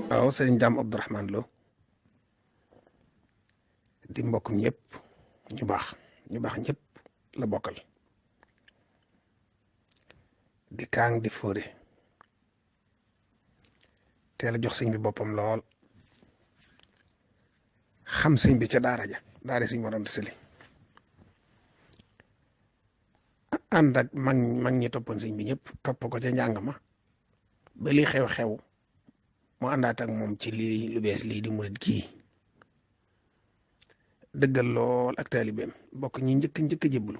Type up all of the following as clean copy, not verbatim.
waaw sëriñ Daam Abdourahmane Lo di mbokkum ñëpp ñu baax ñëpp la bokkal di kaang di fóore teel a jox sëñ bi boppam lool xam sëñ bi ca daara sëñ Mor Anta Sali ànd ak mag ñi toppoon sëñ bi ñëpp topp ko ca njàng ma ba li xew-xew mu àndaat ak moom ci lii lu bees lii di murit kii dëggal lool ak taalibeem bokk ñi njëkk a jébbalu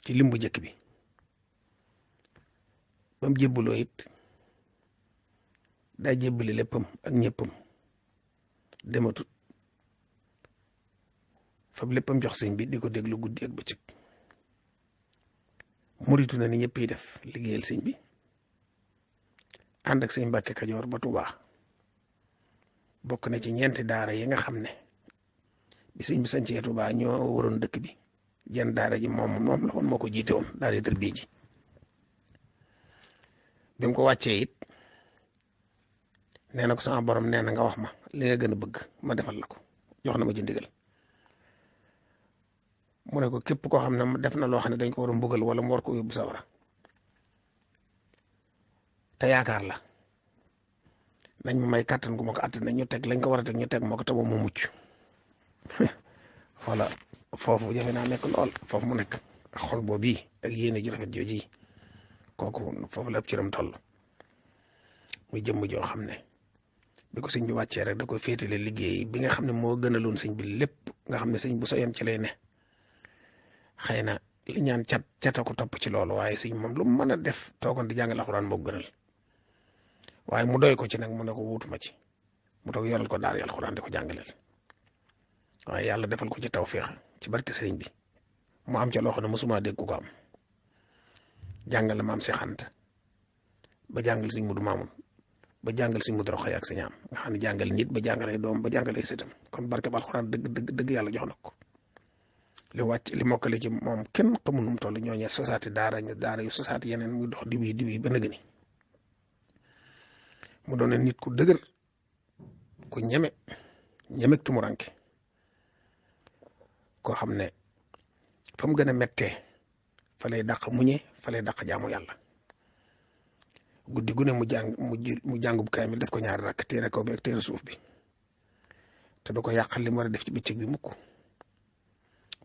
ci limbu njëkk bi ba mu jébbaloo it daa jébbali léppam ak ñëppam dematut fab léppam jox sëñ bi di ko déglu guddi ak bëccëg muritu na ni ñëpp yi def liggéeyal sëñ bi ànd ak sëñ Mbàkke Kajoor ba Tuubaa bokk na ci ñeenti daara yi nga xam ne bi sëñ bi sañcee Tuubaa ñoo waroon dëkk bi jenn daara ji moom la woon moo ko jiite woon daara tërbiye ji bi mu ko wàccee it nee na ko sama borom nee na nga wax ma li nga gën a bëgg ma defal la ko jox na ma ci ndigal mu ne ko képp koo xam ne def na loo xam ne dañ ko war a mbugal wala mu war ko yóbbu sawara te yaakaar la nañ ma may kàttan gu ma ko àtt na ñu teg lañ ko war a teg ñu teg moo ko te moom mu mucc voilà foofu jafe naa nekk lool foofu mu nekk ak xol boobu ak yéene ju rafet jooji kooku foofu la ëpp cëram toll muy jëmm joo xam ne bi ko sëñ bi wàccee rek da koy féetale liggéey bi nga xam ne moo gënaloon sëñ bi lépp nga xam ne sëñ bu soyoon ci lay ne xëy na li ñaan cata ko topp ci loolu waaye sëñ moom lu mu mën a def toogoon di jàngal alxuraan moo gënal waaye mu doy ko ci nag mu ne ko wuutuma ci mu toog yoral ko daal alxuraan di ko jàngaleel waaye yàlla defal ko ci tawféex ci barke sëriñ bi mu am ca loo xam ne mosuma dégg ku ko am jàngal la maam Seex Anta ba jàngal sëñ Mudu Maamun ba jàngal sëñ Mudu Roxaya ak sëñ am nga xam ne jàngal nit ba jàngalee doom ba jàngalee sëtam kon barke ba alxuraan dëgg yàlla jox na ko li mokkale ci moom kenn xamul nu mu toll ñooñee sosaati daara yu sosaati yeneen muy dox diw yi ba nëgëni mu doon nit ku dëgër ku ñeme tumuranke koo xam ne fa mu gën a mettee fa lay dàq muñe fa lay dàq jaamu yàlla guddi gu ne mu jàngub kaamil def ko ñaari rakk téere kaw bi ak téere suuf bi te du ko yàqal li mu war a def ci bëccëg bi mukk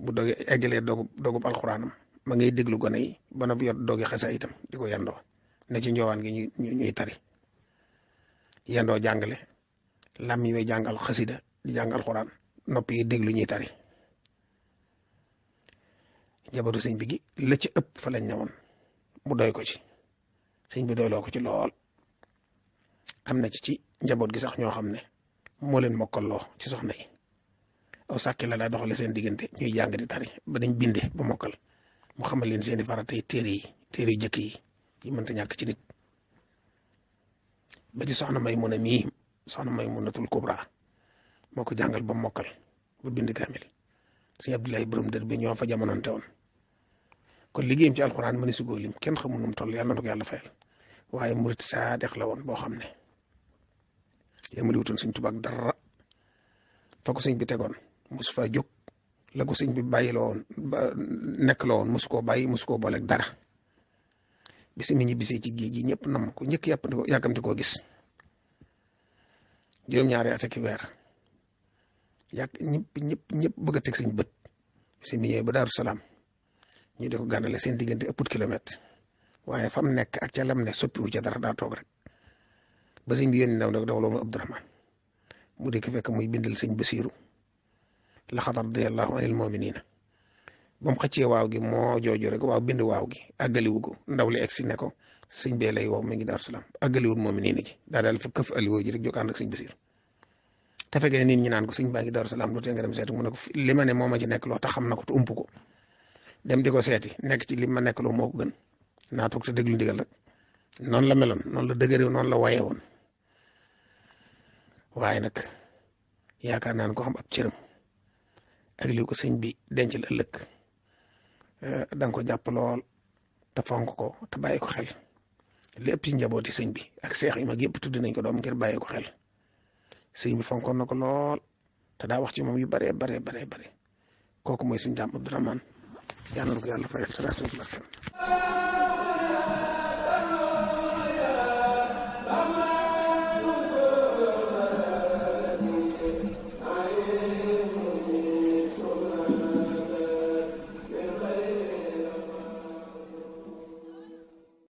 bu doge eggalee dogub alxuraanam ma ngay déglu gone yi ba na yor doge xasa itam di ko yendoo ne ci njoowaan gi ñuy tari yendoo jàngale lam yi way jàngal xasida di jàng alxuraan noppi yi déglu ñuy tari njabootu sëñ bi gi la ci ëpp fa lañ ñëwoon mu doy ko ci sëñ bi doyloo ko ci lool am na ci njaboot gi sax ñoo xam ne moo leen mokkaloo ci soxna yi aw sàkki la daa doxale seen diggante ñuy jàng di tari ba dañ binde ba mokkal mu xamal leen seeni farata yi téere yu jëkk yi mënta ñàkk ci nit ba ci soxna Maymunatul Kubra moo ko jàngal ba mokkal ba bind kaamil sëñ Abdoulaye borom dër bi ñoo fa jamonante woon kon liggéeyam ci alxuraan mëni su lim kenn xamul nu mu toll yàlla na ko yàlla fayal waaye murit saadex la woon boo xam ne yemali wutoon sëñ Tuubaa ak dara fa ko sëñ bi tegoon mosu faa jóg la ko sëñ bi bàyyi la woon nekk la woon mosu koo bàyyi mosu koo booleeg dara bisi mi ñi bisee ci géej gi ñëpp nam ko ñëkk yàkkamti koo gis juróom-ñaari at ak weer ñëpp bëgg a teg sëñ bët bisi mi ñëwee ba Daaru Salaam ñu di ko gàndale seen diggante ëpput kilomètre waaye fa mu nekk ak ca lam ne soppiwu ca dara daa toog rek ba sëñ bi yónni ndaw nag dawloo mu Abdourahmane mu di ko fekk muy bindal sëñ Basiiru laqad radiyallaahu anil mu'miniina ba mu xëccee waaw gi moo jooju rek waaw bind waaw gi àggaliwu ko ndaw li egsi ne ko sëñ bee lay wow mi ngi Daaru Salaam àggaliwul mu'miniina ji daal fa këf aliwoo ji rek jóg ànd ak sëñ Basiiru te fekkee nit ñi naan ko sëñ baa ngi Daaru Salaam lu tee nga dem seeti mu ne ko li ma ne moo ma ci nekk loo tax xam na ko te ump ko dem di ko seeti nekk ci li ma nekk loo moo ko gën naa toog te déglu ndigal rek noonu la meloon noonu la dëgërew noonu la waye woon waaye nag yaakaar naa ne ko xam ab cëram ak li ko sëñ bi dencal ëllëg da nga ko jàpp lool te fonk ko te bàyyi ko xel lépp ci njabooti sëñ bi ak seex yi mag yëpp tudd nañ ko doom ngir bàyyi ko xel sëñ bi fonkoon na ko lool te daa wax ci moom yu baree bare kooku mooy sëñ Daam Abdourahmane yàlla na ko yàlla fay te